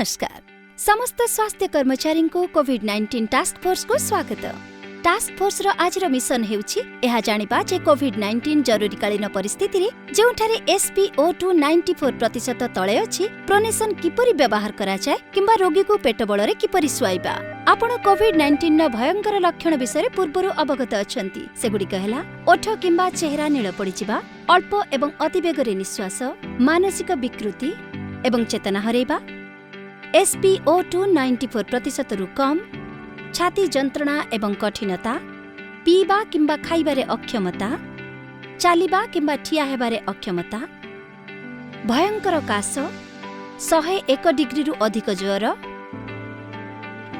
ନମସ୍କାର। ସମସ୍ତ ସ୍ୱାସ୍ଥ୍ୟ କର୍ମଚାରୀଙ୍କୁ କୋଭିଡ-19 ଟାସ୍କ ଫୋର୍ସକୁ ସ୍ୱାଗତ। ଟାସ୍କ ଫୋର୍ସର ଆଜିର ମିଶନ ହେଉଛି ଏହା ଜାଣିବା ଯେ କୋଭିଡ-19 ଜରୁରୀକାଳୀନ ପରିସ୍ଥିତିରେ, ଯେଉଁଠାରେ SpO2 94% ତଳେ ଅଛି, ପ୍ରୋନେସନ୍ କିପରି ବ୍ୟବହାର କରାଯାଏ କିମ୍ବା ରୋଗୀକୁ ପେଟ ବଳରେ କିପରି ଶୁଆଇବା। ଆପଣ କୋଭିଡ-19ର ଭୟଙ୍କର ଲକ୍ଷଣ ବିଷୟରେ ପୂର୍ବରୁ ଅବଗତ ଅଛନ୍ତି। ସେଗୁଡ଼ିକ ହେଲା ଓଠ କିମ୍ବା ଚେହେରା ନୀଳ ପଡ଼ିଯିବା, ଅଳ୍ପ ଏବଂ ଅତି ବେଗରେ ନିଶ୍ୱାସ, ମାନସିକ ବିକୃତି ଏବଂ ଚେତନା ହରାଇବା, SpO2 94%ରୁ କମ୍, ଛାତି ଯନ୍ତ୍ରଣା ଏବଂ କଠିନତା, ପିଇବା କିମ୍ବା ଖାଇବାରେ ଅକ୍ଷମତା, ଚାଲିବା କିମ୍ବା ଠିଆ ହେବାରେ ଅକ୍ଷମତା, ଭୟଙ୍କର କାଶ, 101 ଡିଗ୍ରୀରୁ ଅଧିକ ଜ୍ୱର।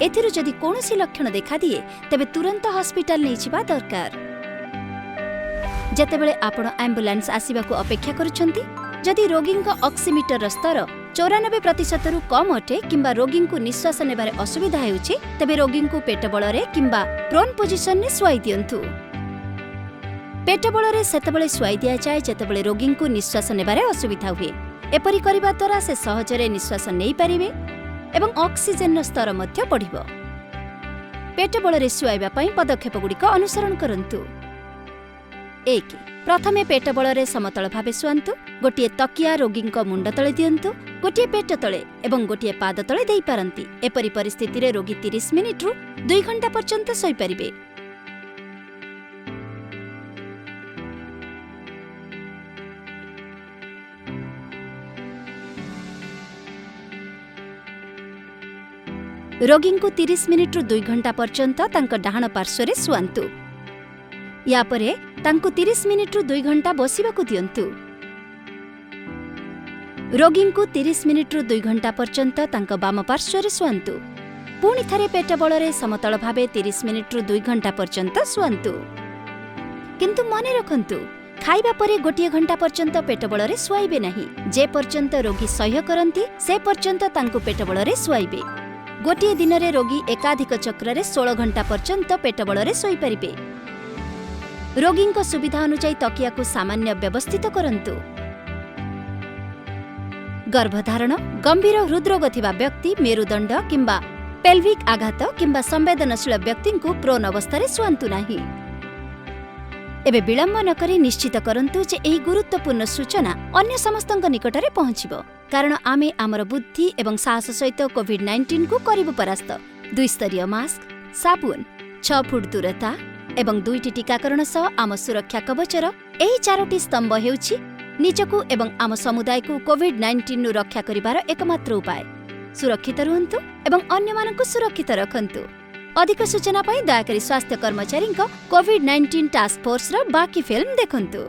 ଏଥିରୁ ଯଦି କୌଣସି ଲକ୍ଷଣ ଦେଖାଦିଏ, ତେବେ ତୁରନ୍ତ ହସ୍ପିଟାଲ ନେଇଯିବା ଦରକାର। ଯେତେବେଳେ ଆପଣ ଆମ୍ବୁଲାନ୍ସ ଆସିବାକୁ ଅପେକ୍ଷା କରୁଛନ୍ତି, ଯଦି ରୋଗୀଙ୍କ ଅକ୍ସିମିଟରର ସ୍ତର 94%ରୁ କମ୍ ଅଟେ କିମ୍ବା ରୋଗୀଙ୍କୁ ନିଶ୍ୱାସ ନେବାରେ ଅସୁବିଧା ହେଉଛି, ତେବେ ରୋଗୀଙ୍କୁ ପେଟ ବଳରେ କିମ୍ବା ପ୍ରୋନ୍ ପୋଜିସନରେ ଶୁଆଇ ଦିଅନ୍ତୁ। ପେଟ ବଳରେ ସେତେବେଳେ ଶୁଆଇ ଦିଆଯାଏ, ଯେତେବେଳେ ରୋଗୀଙ୍କୁ ନିଶ୍ୱାସ ନେବାରେ ଅସୁବିଧା ହୁଏ। ଏପରି କରିବା ଦ୍ୱାରା ସେ ସହଜରେ ନିଶ୍ୱାସ ନେଇପାରିବେ ଏବଂ ଅକ୍ସିଜେନର ସ୍ତର ମଧ୍ୟ ବଢ଼ିବ। ପେଟ ବଳରେ ଶୁଆଇବା ପାଇଁ ପଦକ୍ଷେପଗୁଡ଼ିକ ଅନୁସରଣ କରନ୍ତୁ। 1, ପ୍ରଥମେ ପେଟ ବଳରେ ସମତଳ ଭାବେ ଶୁଆନ୍ତୁ। ଗୋଟିଏ ତକିଆ ରୋଗୀଙ୍କ ମୁଣ୍ଡ ତଳେ ଦିଅନ୍ତୁ। ଗୋଟିଏ ପେଟ ତଳେ ଏବଂ ଗୋଟିଏ ପାଦ ତଳେ ଦେଇପାରନ୍ତି। ଏପରି ପରିସ୍ଥିତିରେ ରୋଗୀ 30 ମିନିଟରୁ 2 ଘଣ୍ଟା ପର୍ଯ୍ୟନ୍ତ ଶୋଇପାରିବେ। ରୋଗୀଙ୍କୁ 30 ମିନିଟରୁ 2 ଘଣ୍ଟା ପର୍ଯ୍ୟନ୍ତ ତାଙ୍କ ଡାହାଣ ପାର୍ଶ୍ୱରେ ଶୁଆନ୍ତୁ। ୟା ପରେ ତାଙ୍କୁ 30 ମିନିଟରୁ 2 ଘଣ୍ଟା ବସିବାକୁ ଦିଅନ୍ତୁ। ରୋଗୀଙ୍କୁ 30 ମିନିଟରୁ 2 ଘଣ୍ଟା ପର୍ଯ୍ୟନ୍ତ ତାଙ୍କ ବାମ ପାର୍ଶ୍ୱରେ ଶୁଆନ୍ତୁ। ପୁଣି ଥରେ ପେଟ ବଳରେ ସମତଳ ଭାବେ 30 ମିନିଟରୁ 2 ଘଣ୍ଟା ପର୍ଯ୍ୟନ୍ତ ଶୁଆନ୍ତୁ। କିନ୍ତୁ ମନେ ରଖନ୍ତୁ, ଖାଇବା ପରେ ଗୋଟିଏ ଘଣ୍ଟା ପର୍ଯ୍ୟନ୍ତ ପେଟ ବଳରେ ଶୁଆଇବେ ନାହିଁ। ଯେ ପର୍ଯ୍ୟନ୍ତ ରୋଗୀ ସହ୍ୟ କରନ୍ତି, ସେ ପର୍ଯ୍ୟନ୍ତ ତାଙ୍କୁ ପେଟ ବଳରେ ଶୁଆଇବେ। ଗୋଟିଏ ଦିନରେ ରୋଗୀ ଏକାଧିକ ଚକ୍ରରେ 16 ଘଣ୍ଟା ପର୍ଯ୍ୟନ୍ତ ପେଟ ବଳରେ ଶୋଇପାରିବେ। ରୋଗୀଙ୍କ ସୁବିଧା ଅନୁଯାୟୀ ତକିଆକୁ ସାମାନ୍ୟ ବ୍ୟବସ୍ଥିତ କରନ୍ତୁ। ଗର୍ଭଧାରଣ, ଗମ୍ଭୀର ହୃଦରୋଗ ଥିବା ବ୍ୟକ୍ତି, ମେରୁଦଣ୍ଡ କିମ୍ବା ପେଲଭିକ୍ ଆଘାତ କିମ୍ବା ସମ୍ବେଦନଶୀଳ ବ୍ୟକ୍ତିଙ୍କୁ ପ୍ରୋନ୍ ଅବସ୍ଥାରେ ଶୁଆନ୍ତୁ ନାହିଁ। ଏବେ ବିଳମ୍ବ ନ କରି ନିଶ୍ଚିତ କରନ୍ତୁ ଯେ ଏହି ଗୁରୁତ୍ୱପୂର୍ଣ୍ଣ ସୂଚନା ଅନ୍ୟ ସମସ୍ତଙ୍କ ନିକଟରେ ପହଞ୍ଚିବ, କାରଣ ଆମେ ଆମର ବୁଦ୍ଧି ଏବଂ ସାହସ ସହିତ କୋଭିଡ-19କୁ କରିବୁ ପରାସ୍ତ। ଦ୍ୱିସ୍ତରୀୟ ମାସ୍କ, ସାବୁନ, 6 ଫୁଟ ଦୂରତା ଏବଂ ଦୁଇଟି ଟୀକାକରଣ ସହ ଆମ ସୁରକ୍ଷା କବଚର ଏହି ଚାରୋଟି ସ୍ତମ୍ଭ ହେଉଛି ନିଜକୁ ଏବଂ ଆମ ସମୁଦାୟକୁ କୋଭିଡ-19ରୁ ରକ୍ଷା କରିବାର ଏକମାତ୍ର ଉପାୟ। ସୁରକ୍ଷିତ ରୁହନ୍ତୁ ଏବଂ ଅନ୍ୟମାନଙ୍କୁ ସୁରକ୍ଷିତ ରଖନ୍ତୁ। ଅଧିକ ସୂଚନା ପାଇଁ ଦୟାକରି ସ୍ୱାସ୍ଥ୍ୟ କର୍ମଚାରୀଙ୍କ କୋଭିଡ-19 ଟାସ୍କ ଫୋର୍ସର ବାକି ଫିଲ୍ମ ଦେଖନ୍ତୁ।